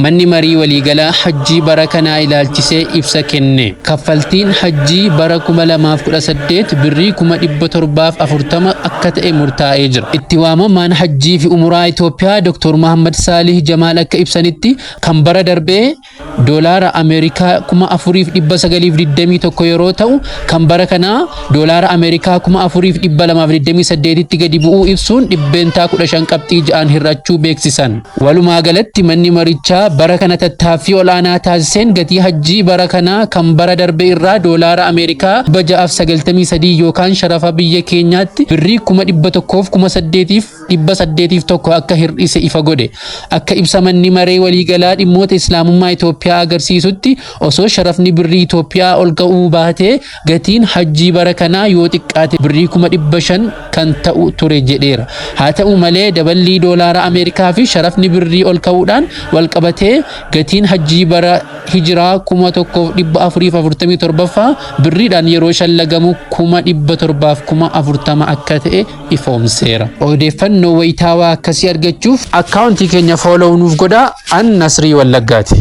Manni marii waliigalaa hajjii bara kanaa ilaalchisee ibsa kenne. Kaffaltiin hajjii bara 2018 birrii 740,000 akka ta'e murtaa'ee jira. Itti waamamaan hajjii fi umuraa Itoophiyaa Dr. Muhammad Saalih Jamaal akka ibsanitti, kan bara darbee doolaara Ameerikaa 4,921 yeroo ta'u, kan bara kanaa doolaara Ameerikaa 4,228tti gadi bu'uu ibsuun 15% qabxii 6n hir'achuu beeksisan. Walumaa galatti manni marichaa bara kana tattaaffii ol'aanaa taasiseen gatii hajjii bara kanaa kan bara darbe irraa doolaara Ameerikaa 693 yookaan sharafa biyya keenyaatti birrii 108,801 akka hir'ise ifa godhe. Akka ibsa manni maree waliigalaa dhimmoota Islaamummaa Itoophiyaa agarsiisutti, osoo sharafni birrii Itoophiyaa ol ka'uu baatee gatiin hajjii bara kanaa yoo xiqqaate birrii 500,000 kan ta'u ture jedheera. Haa ta'u malee daballii doolaara Ameerikaa fi sharafni birrii ol ka'uudhaan walqabatee gatiin hajjii bara hijiraa 1447ffaa birriidhaan yeroo shallagamu 740,000 akka ta'e ifoomseera. Odeeffannoo wayitaawaa akkasii argachuuf akkaawuntii keenya follow nuuf godhaa. An Nasrii Wallaggaati.